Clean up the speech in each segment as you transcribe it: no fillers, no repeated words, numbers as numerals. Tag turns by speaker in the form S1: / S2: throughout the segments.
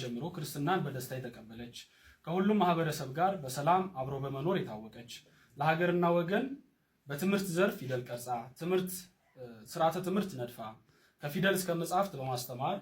S1: ጀምሮ ክርስትናን በደስታ የተቀበለች፣ ከሁሉም ማህበረሰብ ጋር በሰላም አብሮ በመኖር የታወቀች፣ ለሀገርና ወገን በትምህርት ዘርፍ ፊደል ቀርጻ፣ ትምህርት ስርዓተ ትምህርት ነድፋ፣ ከፊደል እስከ መጽሐፍት በማስተማር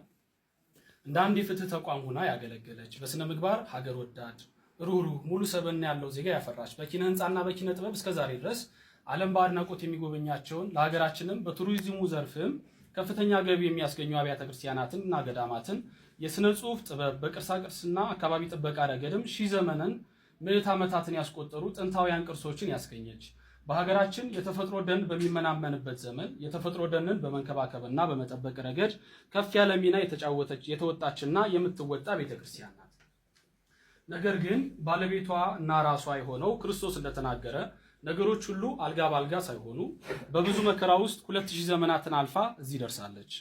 S1: እንደ አንድ የፍትህ ተቋም ሆና ያገለገለች፣ በስነ ምግባር ሀገር ወዳድ፣ ሩህሩህ፣ ሙሉ ሰብዕና ያለው ዜጋ ያፈራች፣ በኪነ ህንፃና በኪነ ጥበብ እስከ ዛሬ ድረስ ዓለም በአድናቆት የሚጎበኛቸውን፣ ለሀገራችንም በቱሪዝሙ ዘርፍም ከፍተኛ ገቢ የሚያስገኙ አብያተ ክርስቲያናትን እና ገዳማትን፣ የስነ ጽሁፍ ጥበብ፣ በቅርሳ ቅርስና አካባቢ ጥበቃ ረገድም ሺህ ዘመንን ምዕት ዓመታትን ያስቆጠሩ ጥንታውያን ቅርሶችን ያስገኘች፣ በሀገራችን የተፈጥሮ ደን በሚመናመንበት ዘመን የተፈጥሮ ደንን በመንከባከብና በመጠበቅ ረገድ ከፍ ያለ ሚና የተጫወተች፣ የተወጣችና የምትወጣ ቤተክርስቲያን ናት። ነገር ግን ባለቤቷ እና ራሷ የሆነው ክርስቶስ እንደተናገረ ነገሮች ሁሉ አልጋ ባልጋ ሳይሆኑ በብዙ መከራ ውስጥ 2000 ዘመናትን አልፋ እዚህ ደርሳለች።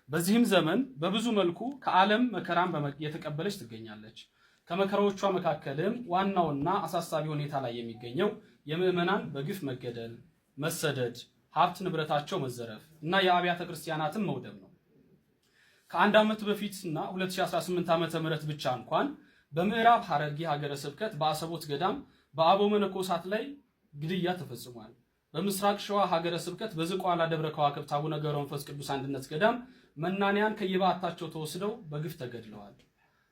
S1: በዚህም ዘመን በብዙ መልኩ ከዓለም መከራን የተቀበለች ትገኛለች። ከመከራዎቿ መካከልም ዋናውና አሳሳቢ ሁኔታ ላይ የሚገኘው የምዕመናን በግፍ መገደል፣ መሰደድ፣ ሀብት ንብረታቸው መዘረፍ እና የአብያተ ክርስቲያናትን መውደም ነው። ከአንድ ዓመት በፊትና 2018 ዓመተ ምህረት ብቻ እንኳን በምዕራብ ሐረርጌ ሀገረ ስብከት በአሰቦት ገዳም በአበው መነኮሳት ላይ ግድያ ተፈጽሟል። በምስራቅ ሸዋ ሀገረ ስብከት በዝቋላ ደብረ ከዋክብት አቡነ ገብረ መንፈስ ቅዱስ አንድነት ገዳም መናንያን ከየበዓታቸው ተወስደው በግፍ ተገድለዋል።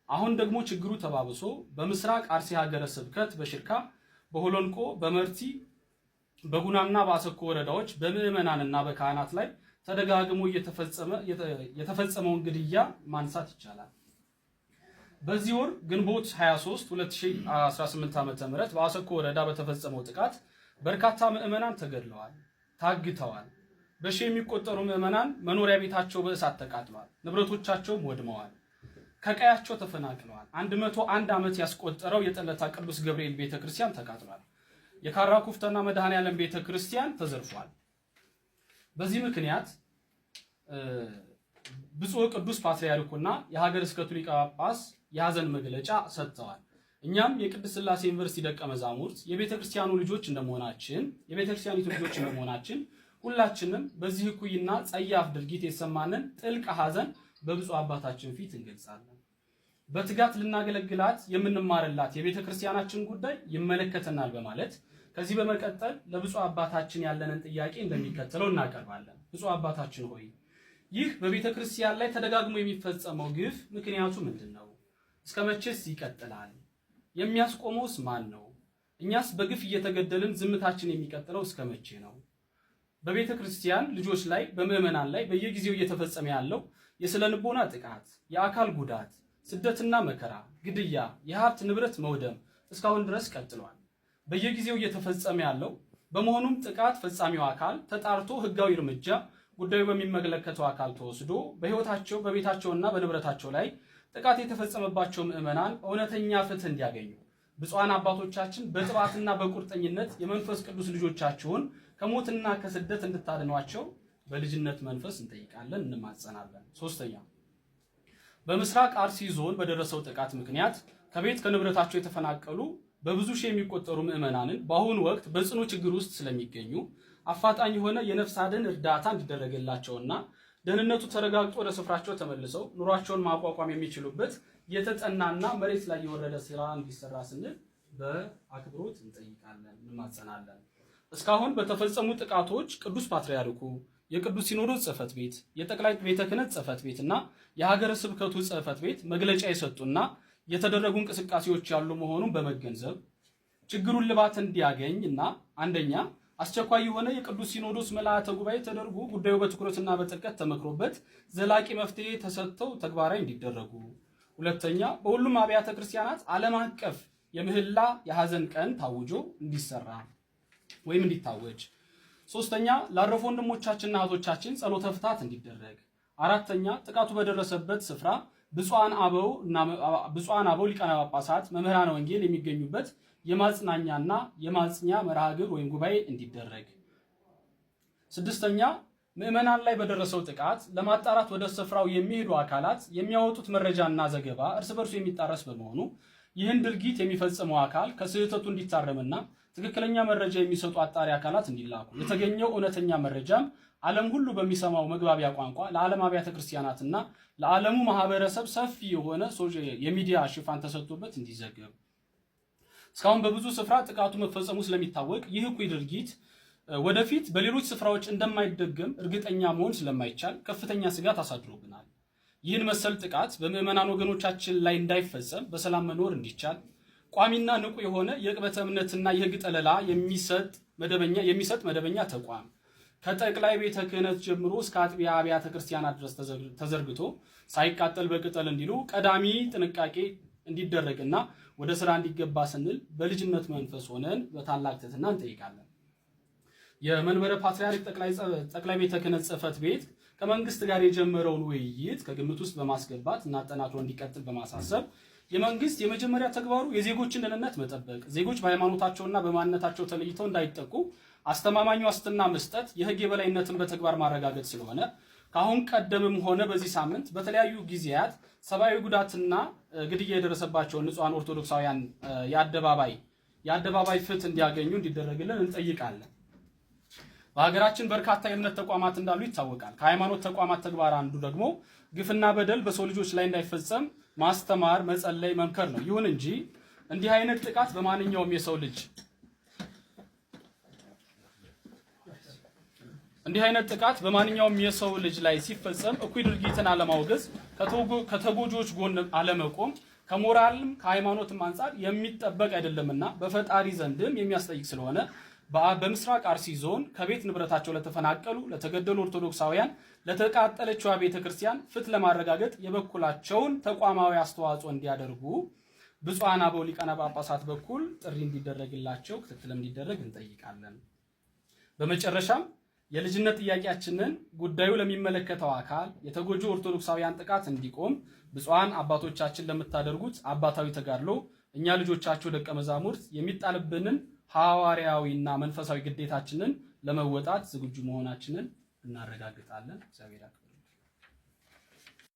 S1: አሁን ደግሞ ችግሩ ተባብሶ በምስራቅ አርሲ ሀገረ ስብከት በሽርካ፣ በሆሎንቆ፣ በመርቲ፣ በጉናና በአሰኮ ወረዳዎች በምዕመናንና በካህናት ላይ ተደጋግሞ የተፈጸመውን ግድያ ማንሳት ይቻላል። በዚህ ወር ግንቦት 23 2018 ዓ.ም በአሰኮ ወረዳ በተፈጸመው ጥቃት በርካታ ምዕመናን ተገድለዋል፣ ታግተዋል። በሺህ የሚቆጠሩ ምዕመናን መኖሪያ ቤታቸው በእሳት ተቃጥሏል፣ ንብረቶቻቸውም ወድመዋል፣ ከቀያቸው ተፈናቅለዋል። 101 ዓመት ያስቆጠረው የጠለታ ቅዱስ ገብርኤል ቤተክርስቲያን ተቃጥሏል። የካራ ኩፍተና መድኃኔዓለም ቤተክርስቲያን ተዘርፏል። በዚህ ምክንያት ብፁዕ ቅዱስ ፓትርያርኩና የሀገረ ስብከቱ ሊቀ ጳጳስ የሀዘን መግለጫ ሰጥተዋል። እኛም የቅድስት ሥላሴ ዩኒቨርሲቲ ደቀ መዛሙርት የቤተክርስቲያኑ ልጆች እንደመሆናችን የቤተክርስቲያኒቱ ልጆች እንደመሆናችን ሁላችንም በዚህ እኩይና ጸያፍ ድርጊት የተሰማንን ጥልቅ ሀዘን በብፁዕ አባታችን ፊት እንገልጻለን። በትጋት ልናገለግላት የምንማርላት የቤተክርስቲያናችን ጉዳይ ይመለከተናል በማለት ከዚህ በመቀጠል ለብፁዕ አባታችን ያለንን ጥያቄ እንደሚከተለው እናቀርባለን። ብፁዕ አባታችን ሆይ፣ ይህ በቤተ ክርስቲያን ላይ ተደጋግሞ የሚፈጸመው ግፍ ምክንያቱ ምንድን ነው? እስከ መቼስ ይቀጥላል? የሚያስቆመውስ ማን ነው? እኛስ በግፍ እየተገደልን ዝምታችን የሚቀጥለው እስከ መቼ ነው? በቤተ ክርስቲያን ልጆች ላይ፣ በምዕመናን ላይ በየጊዜው እየተፈጸመ ያለው የስነ ልቦና ጥቃት፣ የአካል ጉዳት፣ ስደትና መከራ፣ ግድያ፣ የሀብት ንብረት መውደም እስካሁን ድረስ ቀጥሏል። በየጊዜው እየተፈጸመ ያለው በመሆኑም ጥቃት ፈጻሚው አካል ተጣርቶ ሕጋዊ እርምጃ ጉዳዩ በሚመለከተው አካል ተወስዶ በሕይወታቸው፣ በቤታቸውና በንብረታቸው ላይ ጥቃት የተፈጸመባቸው ምዕመናን እውነተኛ ፍትህ እንዲያገኙ ብፁዓን አባቶቻችን በጥባትና በቁርጠኝነት የመንፈስ ቅዱስ ልጆቻችሁን ከሞትና ከስደት እንድታድኗቸው በልጅነት መንፈስ እንጠይቃለን፣ እንማጸናለን። ሶስተኛ፣ በምስራቅ አርሲ ዞን በደረሰው ጥቃት ምክንያት ከቤት ከንብረታቸው የተፈናቀሉ በብዙ ሺህ የሚቆጠሩ ምዕመናንን በአሁኑ ወቅት በጽኑ ችግር ውስጥ ስለሚገኙ አፋጣኝ የሆነ የነፍስ አድን እርዳታ እንዲደረግላቸውና ደህንነቱ ተረጋግጦ ወደ ስፍራቸው ተመልሰው ኑሯቸውን ማቋቋም የሚችሉበት የተጠናና መሬት ላይ የወረደ ስራ እንዲሰራ ስንል በአክብሮት እንጠይቃለን፣ እንማጸናለን። እስካሁን በተፈጸሙ ጥቃቶች ቅዱስ ፓትርያርኩ፣ የቅዱስ ሲኖዶስ ጽሕፈት ቤት፣ የጠቅላይ ቤተ ክህነት ጽሕፈት ቤት እና የሀገረ ስብከቱ ጽሕፈት ቤት መግለጫ የሰጡና የተደረጉ እንቅስቃሴዎች ያሉ መሆኑን በመገንዘብ ችግሩን ልባት እንዲያገኝ እና አንደኛ፣ አስቸኳይ የሆነ የቅዱስ ሲኖዶስ ምልዓተ ጉባኤ ተደርጎ ጉዳዩ በትኩረትና በጥልቀት ተመክሮበት ዘላቂ መፍትሄ ተሰጥተው ተግባራዊ እንዲደረጉ፣ ሁለተኛ፣ በሁሉም አብያተ ክርስቲያናት ዓለም አቀፍ የምህላ የሐዘን ቀን ታውጆ እንዲሰራ ወይም እንዲታወጅ፣ ሶስተኛ፣ ላረፉ ወንድሞቻችንና እህቶቻችን ጸሎተ ፍትሐት እንዲደረግ፣ አራተኛ፣ ጥቃቱ በደረሰበት ስፍራ ብፁዓን አበው ሊቃነ ጳጳሳት፣ መምህራነ ወንጌል የሚገኙበት የማጽናኛና የማጽኛ መርሃ ግብር ወይም ጉባኤ እንዲደረግ፣ ስድስተኛ፣ ምዕመናን ላይ በደረሰው ጥቃት ለማጣራት ወደ ስፍራው የሚሄዱ አካላት የሚያወጡት መረጃና ዘገባ እርስ በርሱ የሚጣረስ በመሆኑ ይህን ድርጊት የሚፈጽመው አካል ከስህተቱ እንዲታረምና ትክክለኛ መረጃ የሚሰጡ አጣሪ አካላት እንዲላኩ፣ የተገኘው እውነተኛ መረጃም ዓለም ሁሉ በሚሰማው መግባቢያ ቋንቋ ለዓለም አብያተ ክርስቲያናትና ለዓለሙ ማህበረሰብ ሰፊ የሆነ የሚዲያ ሽፋን ተሰጥቶበት እንዲዘገብ፣ እስካሁን በብዙ ስፍራ ጥቃቱ መፈጸሙ ስለሚታወቅ ይህ እኩይ ድርጊት ወደፊት በሌሎች ስፍራዎች እንደማይደገም እርግጠኛ መሆን ስለማይቻል ከፍተኛ ስጋት አሳድሮብናል። ይህን መሰል ጥቃት በምዕመናን ወገኖቻችን ላይ እንዳይፈጸም በሰላም መኖር እንዲቻል ቋሚና ንቁ የሆነ የዕቅበተ እምነትና የሕግ ጠለላ የሚሰጥ መደበኛ ተቋም ከጠቅላይ ቤተ ክህነት ጀምሮ እስከ አጥቢያ አብያተ ክርስቲያናት ድረስ ተዘርግቶ ሳይቃጠል በቅጠል እንዲሉ ቀዳሚ ጥንቃቄ እንዲደረግና ወደ ስራ እንዲገባ ስንል በልጅነት መንፈስ ሆነን በታላቅ ትህትና እንጠይቃለን። የመንበረ ፓትርያርክ ጠቅላይ ቤተ ክህነት ጽሕፈት ቤት ከመንግስት ጋር የጀመረውን ውይይት ከግምት ውስጥ በማስገባት እና አጠናክሮ እንዲቀጥል በማሳሰብ፣ የመንግስት የመጀመሪያ ተግባሩ የዜጎችን ደህንነት መጠበቅ፣ ዜጎች በሃይማኖታቸውና በማንነታቸው ተለይተው እንዳይጠቁ አስተማማኝ ዋስትና መስጠት፣ የህግ የበላይነትን በተግባር ማረጋገጥ ስለሆነ ከአሁን ቀደምም ሆነ በዚህ ሳምንት በተለያዩ ጊዜያት ሰብአዊ ጉዳትና ግድያ የደረሰባቸውን ንጹሐን ኦርቶዶክሳውያን የአደባባይ ፍትህ እንዲያገኙ እንዲደረግልን እንጠይቃለን። በሀገራችን በርካታ የእምነት ተቋማት እንዳሉ ይታወቃል። ከሃይማኖት ተቋማት ተግባር አንዱ ደግሞ ግፍና በደል በሰው ልጆች ላይ እንዳይፈጸም ማስተማር፣ መጸለይ፣ መምከር ነው። ይሁን እንጂ እንዲህ አይነት ጥቃት በማንኛውም የሰው ልጅ እንዲህ አይነት ጥቃት በማንኛውም የሰው ልጅ ላይ ሲፈጸም እኩይ ድርጊትን አለማውገዝ፣ ከተጎጂዎች ጎን አለመቆም ከሞራልም ከሃይማኖትም አንጻር የሚጠበቅ አይደለምና በፈጣሪ ዘንድም የሚያስጠይቅ ስለሆነ በምስራቅ አርሲ ዞን ከቤት ንብረታቸው ለተፈናቀሉ፣ ለተገደሉ ኦርቶዶክሳውያን፣ ለተቃጠለችዋ ቤተ ክርስቲያን ፍትህ ለማረጋገጥ የበኩላቸውን ተቋማዊ አስተዋጽኦ እንዲያደርጉ ብፁዓን አበው ሊቃነ ጳጳሳት በኩል ጥሪ እንዲደረግላቸው ክትትልም እንዲደረግ እንጠይቃለን። በመጨረሻም የልጅነት ጥያቄያችንን ጉዳዩ ለሚመለከተው አካል የተጎጂ ኦርቶዶክሳውያን ጥቃት እንዲቆም ብፁዓን አባቶቻችን ለምታደርጉት አባታዊ ተጋድሎ እኛ ልጆቻችሁ ደቀ መዛሙርት የሚጣልብንን ሐዋርያዊና መንፈሳዊ ግዴታችንን ለመወጣት ዝግጁ መሆናችንን እናረጋግጣለን። እግዚአብሔር ያክብርልን።